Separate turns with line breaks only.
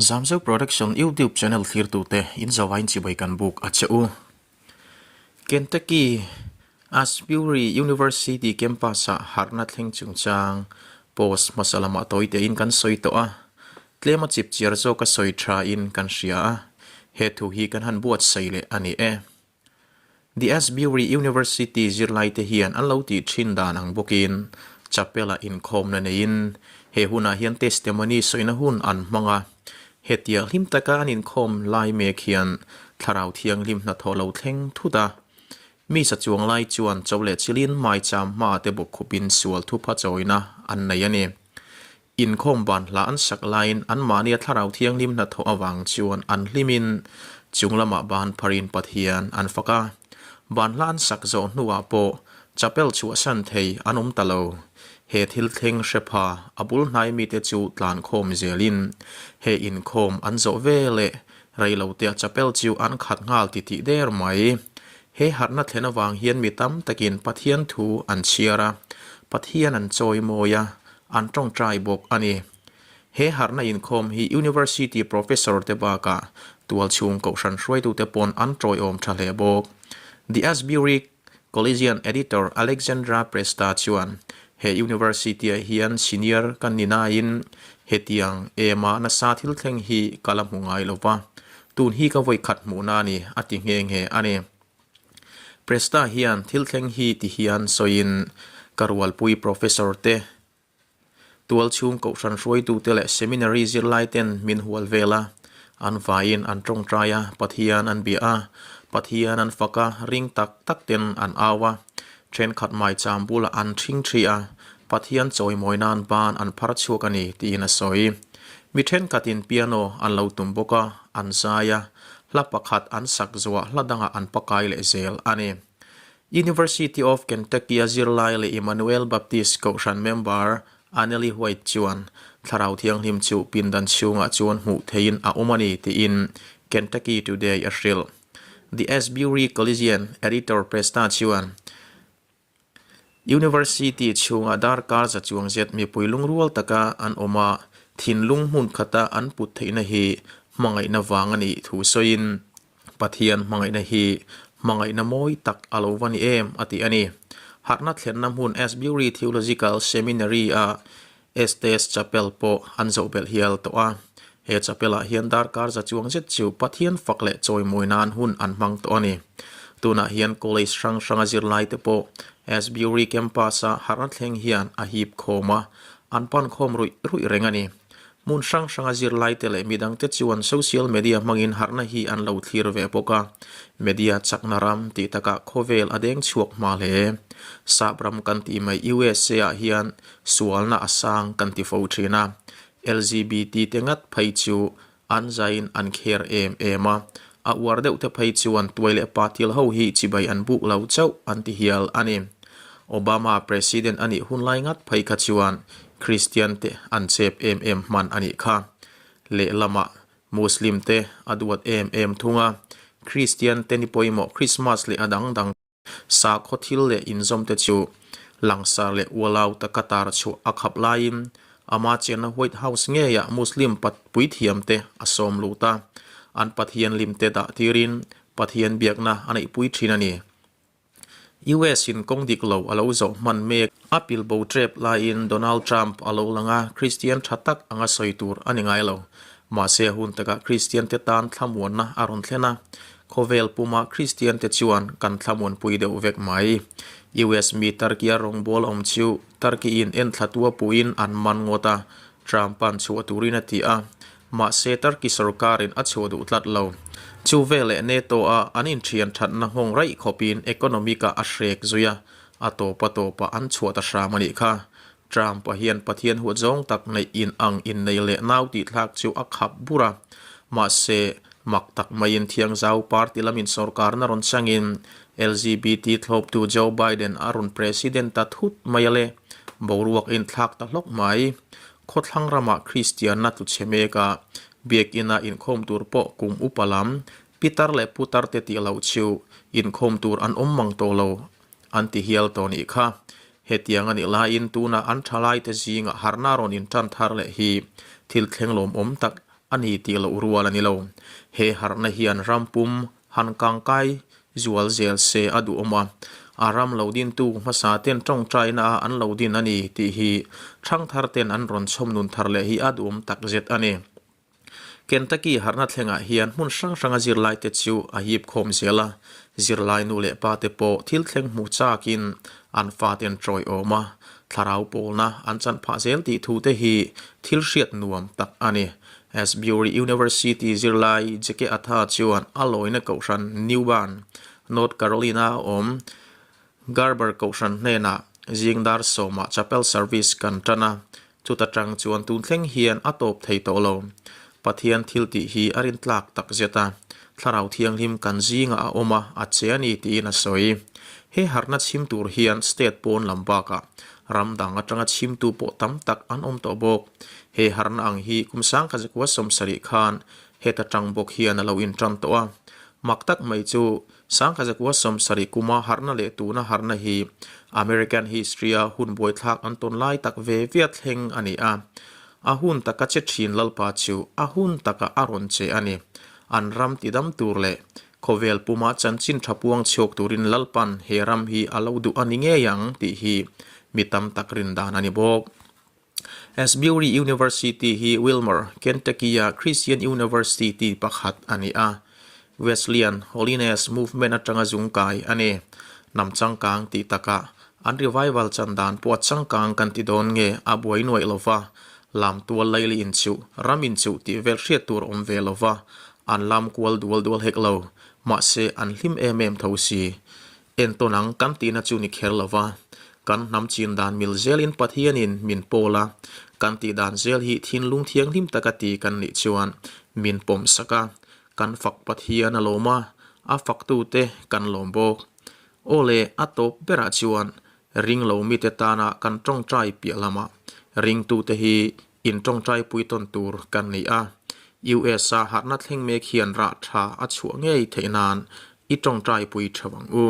Zamzeu Production YouTube channel thlirtute in zavain chibai kan buk a che u. Kentucky Asbury University campus-ah harhna thleng chungchang post hmasa lamah tawi tein kan sawi tawh a, tlema chip chiar zawka sawi thain kan hria a, he thu hi kan han buatsaih leh a ni e. The Asbury University zirlaite hian an lo tih thin dan ang bawkin chapel-ah inkhawmna neiin he hunah hian testimony sawina hun an hmang a. Hetia hlim taka an inkhawm lai mek hian thlarau thianghlim hnathawh lo thleng thut a. Mi sa chuang lai chuan cho leh chilin maicham hma te bawk khupin sual thupha chawina an nei a ni. Inkhawm ban hla an sak laiin anmahnia thlarau thianghlim hnathawh avang chuan an hlimin chung lamah ban pharin Pathian an fak a. Ban hla an sak zawh hnuah pawh chapel chhuahsan thei an awm ta lo. He thil thleng hre pha a bul hnai mite chu tlankhawm zelin he inkhawm an zawh ve leh reilotea chapel chu an khat nghal titih der mai. He harhna thlen avang hian mi tam takin Pathian thu an chhiar a, Pathian an chawimawi a, an tawngtai bawk a ni. He harhna inkhawm hi University Professor te bakah tualchhung kohhran hruaitute pawn an tawiawm tha hle bawk. The Asbury Collegian Editor Alexandra Presta chuan, He University-ah hian senior ka ni nain hetiang ema nasa thil thleng hi ka la hmu ngai lo va, tun hi ka vawikhat hmuhna a ni, a ti nghe nghe a ni. Presta hian thil thleng hi ti hian sawiin ka rualpui professor te, tualchhung kohhran hruaitute leh seminary zirlai ten min hual vel a, an vaiin an tawngtai a, Pathian an bia a, Pathian an fak a, ring tak tak ten an au a, thenkhat maicham bulah an thing thi a, Pathian chawimawi nan ban an phar chhuak a ni tiin a sawi. Mi thenkhatin piano an lo tum bawk a, an zai a, Hla pakhat an sak zuah hla dangah an pakai leh zel a ni. University of Kentucky-a zirlai leh Emmanuel Baptist Kohhran member Anneli White chuan Thlarau Thianghlim chu pindan chhungah chuan hmuh theihin a awm a ni tiin Kentucky Today a hrilh. The Asbury Collegian editor Presta chuan University chhungah darkar za chuang zet mipui lungrual taka an awm a, thinlung hmun khata an put theihna hi hmangaihna vang a nih thu sawiin, Pathian hmangaihna hi hmangaihna mawi tak a lo va ni em a ti a ni. Harhna thlenna hmun Asbury Theological Seminary-a Estes Chapel pawh an zoh belh hial tawh a, he chapel-ah hian darkar za chuang zet chu Pathian fak leh chawimawi nan hun an hmang tawh a ni. Tunah hian college hrang hranga zirlaite pawh Asbury campus-a harhna thleng hian a hip khawm a, an pan khawm ruih ruih reng a ni. Hmun hrang hranga zirlaite leh midangte chuan social media hmangin harhna hi an lo thlir ve bawk a, media chakna ram tih takah khawvel a deng chhuak hma hle. Sap ram kan tih mai USA-ah hian sualna a sang kan ti fo thin a, LGBT te ngat phei chu an zaiin an kher em em a, a uar deuh te phei chuan tuai leh patil ho hi chibai an buk lo chauh an ti hial a ni. Obama President a nih hunlai ngat phei kha chuan Kristian te an chep em em hman a nih kha. Lehlamah Muslim te a duat em em thung a, Kristian te ni pawimawh Christmas leh a dang dang Sakhaw thil leh inzawmte chu langsar leh ualau taka tar chhuah a khap laiin ama chenna White House ngeiah Muslim puithiamte a sawm lut a, an Pathian limte dah tirin Pathian biakna a neihpui thin a ni. US in kawng dik lo a lo zawh hman mek. A pilbo trep laiin Donald Trump a lo lang a, Kristian tha tak anga sawi tur a ni ngai lo. Mahse hun takah Kristian te tan thlamuanna a rawn thlen a, Khawvel puma Kristian te chuan kan thlamuanpui deuh vek mai. US mi Turkey-a rawngbâwl awm chu Turkey-in enthla tua puiin an man ngawt a, Trump-a'n chhuah turin a ti a. Mahse Turkey sorkarin a chhuah duh tlat lo. Chu veleh NATO-a an inthian thatna nghawng raih khawpin economic-ah a hrek zui a, a tawpa tawpah an chhuah ta hram a nih kha. Trump-a hian Pathian huat zawng tak neih in ang innei leh nau tih thlak chu a khap bur a. Mahse, mak tak maiin Thiangzau party lamin sorkarna rawn changin LGBT thlawptu Joe Biden a rawn president ta thut mai a le. Boruak in thlak ta hlawk mai. Khawthlang ramah Kristianna tlu chhe mek a, biakina inkhawm tur pawh kum upa lam, pitar leh putar te tih loh chu inkhawm tur an awm mang tawh lo an ti hial tawh nih kha. Hetiang a nih laiin tuna an thalaite zingah harhna rawn intan thar leh hi thil thleng lawmawm tak a ni tih loh rual a ni lo. He harhna hian ram pum han kangkai zual zel se a duhawm a, a ram lo dintu hmasa ten tawngtaina a an lo din a ni tih hi thangthar ten an rawn chhawm nun thar leh hi a duhawm takzet a ni. Kentucky harhna thlengah hian hmun hrang hranga zirlaite chu a hip khawm zel a, zirlai nu leh pa te pawh thil thleng hmu chakin an faten tawiawm a, thlarau pawlna an chan phah zel tih thu te hi thil hriat nuam tak a ni. Asbury University zirlai Jeke Atha chuan a lawina kohhran New Bern, North Carolina a awm. Garber kohhran hnenah zing dar sawmah chapel service kan tan a, chuta tang chuan tun thleng hian a tawp thei tawh lo. Pathian thil tih hi a rintlak tak zet a, Thlarau Thianghlim kan zingah a awm a, a che a ni tiin a sawi. He harhna chhim tur hian state pawn lam bakah ram dang atanga chhimtu pawh tam tak an awm tawh bawk. He harhna ang hi kum sangkhat zakua 70 khan heta tang bawk hian a lo intan tawh a. Mak tak mai chu Sangkhajakua 70 kuma harhna leh tuna harhna hi American history-a hun buaithlak an tawn lai tak ve ve thleng a ni a. A hun taka che thin Lalpa chu a hun taka a rawn che a ni. An ram tidam tur leh khawvel puma chanchin tha puang chhuak turin Lalpan he ram hi a lo duh a ni ngei ang tih hi mi tam tak rin dan a ni bawk. Asbury University hi Wilmore, Kentucky-a Christian University pakhat a ni a. Wesleyan Holiness Movement atanga zungkai a ni. Hnam changkang tih takah an revival chan dan pawh a changkang kan ti dawn nge a buai nuaih lo va, lam tual laili inchuh, ram inchuh tih vel hriat tur awm ve lo va, an lam kual dual dual hek lo. Mahse an hlim em em tho si. Entawn ang kan tihna chu ni kher lo va, kan hnam chin dan mil zelin Pathianin min pawl a, kan tih dan zel hi thinlung thianghlim taka ti kan nih chuan min pawm sak a, kan fak Pathian a lawm a, a faktute kan lawm bawk. Aw le, a tawp berah chuan ring lo mite tana kan tawngtai piah lamah ringtute hi in tawngtai pui tawn tur kan ni a, US a harhna thleng mek hian rah tha a chhuah ngei theih nan i tawngtai pui tha vang u.